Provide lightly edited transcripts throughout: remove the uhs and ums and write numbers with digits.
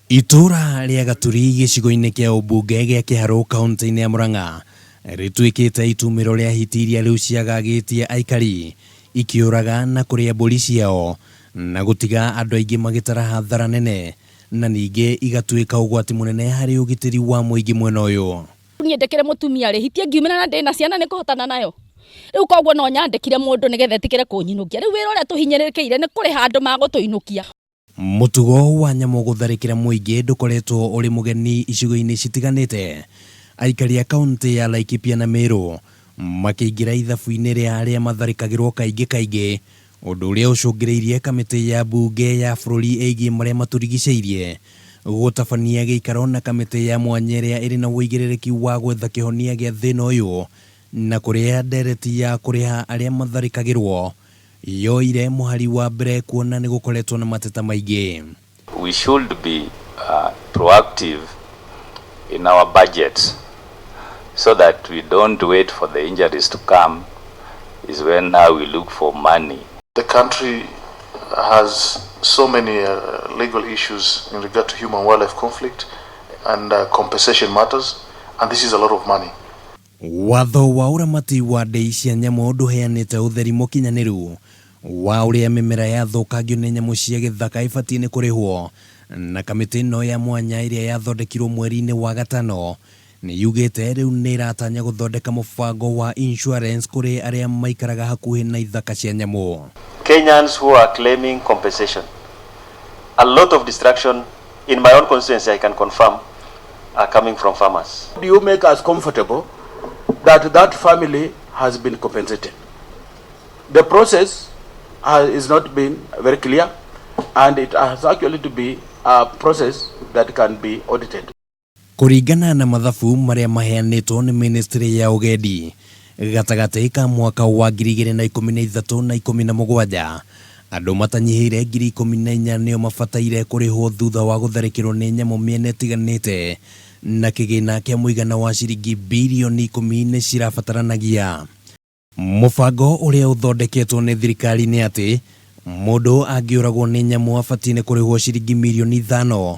Itũũra rĩa Gaturi gĩcigo-inĩ kĩa ũmbunge gĩa Kĩharũ kaũntĩ-inĩ ya Murang'a rĩtuĩkĩte itumĩro rĩa hiti iria rĩu ciagagĩtie aikari ikĩũraga na kũrĩa mbũri ciao na gũtiga andũ aingĩ magĩtara hathara nene na ningĩ igatuĩka ũgwati mũnene harĩ ũgitĩri wa mũingĩ mwena ũyũ. Niĩ ndĩkĩrĩ mũtumia rĩ, hiti ĩngiumĩra na ndĩna ciana nĩ kũhotana nayo? Rĩu koguo no nyandĩkire mũndũ nĩgetha etĩkĩre kũnyinũkia. Rĩu wĩra ũrĩa tũhinyĩrĩrĩkĩire nĩ kũrĩha andũ magũtũinũkia. Mũtugo wa nyamũ gũtharĩkĩra mũingĩ ndũkoretwo ũrĩ mũgeni icigo-inĩ citiganĩte, aikari a kaũntĩ ya Laikipia na Meru makĩingĩra ithabu-inĩ rĩa arĩa matharĩkagĩrwo kaingĩ kaingĩ, ũndũ ũrĩa ũcũngĩrĩirie kamĩtĩ ya mbunge ya bũrũri ĩgiĩ marĩa matũrigicĩirie gũtabania gĩikaro na kamĩtĩ ya mwanya ĩrĩa ĩrĩ na ũigĩrĩrĩki wa gwetha kĩhonia gĩa thĩna ũyũ na kũrĩa ndereti ya kũrĩha arĩa matharĩkagĩrwo yoire mũhari wa mbere kuona nĩ gũkoretwo na mateta maingĩ. We should be proactive in our budgets so that we don't wait for the injuries to come is when now we look for money. The country has so many legal issues in regard to human wildlife conflict and compensation matters, and this is a lot of money. Watho wa ũramati wa ndĩi cia nyamũ ndũheanĩte ũtheri mũkinyanĩru wa ũrĩa mĩmera yathũkangio nĩ nyamũ cia gĩthaka ĩbatiĩ nĩ kũrĩhwo na kamĩtĩ ĩno ya mwanya ĩrĩa yathondekirwo mweri-inĩ wa gatano nĩ yugĩte rĩu nĩ ĩratanya gũthondeka mũbango wa insurance kũrĩ arĩa maikaraga hakuhĩ na ithaka cia nyamũ. Kenyans who are claiming compensation. A lot of destruction in my own constituency, I can confirm, are coming from farmers. Do you make us comfortable that that family has been compensated? The process is not been very clear, and it has actually to be a process that can be audited. Kũringana na mathabu marĩa maheanĩtwo nĩ ministry ya ũgendi gatagatĩ ka mwaka wa 2013 na 17, andũ matanyihĩire 14,000 nĩo mabataire kũrĩhwo thutha wa gũtharĩkĩrwo nĩ nyamũ mĩena ĩtiganĩte na kĩgĩna kĩa mũigana wa ciringi birioni 10 nĩ cirabataranagia. Mũbango ũrĩa ũthondeketwo nĩ thirikari nĩ atĩ mũndũ angĩũragwo nĩ nyamũ abatiĩ nĩ kũrĩhwo ciringi mirioni 5,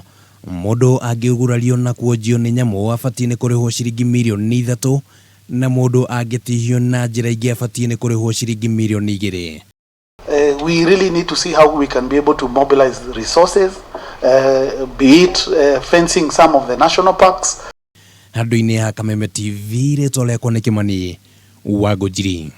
mũndũ angĩgurario na kuonjio nĩ nyamũ abatiĩ nĩ kũrĩhwo ciringi mirioni 3, na mũndũ angĩtihio na njĩra ingĩ abatiĩ nĩ kũrĩhwo ciringi mirioni 2. We really need to see how we can be able to mobilize resources, be it fencing some of the national parks. Handũ-inĩ ha Kameme TV, rĩtwa rĩakwa nĩ Kĩmani wa Ngũnjiri.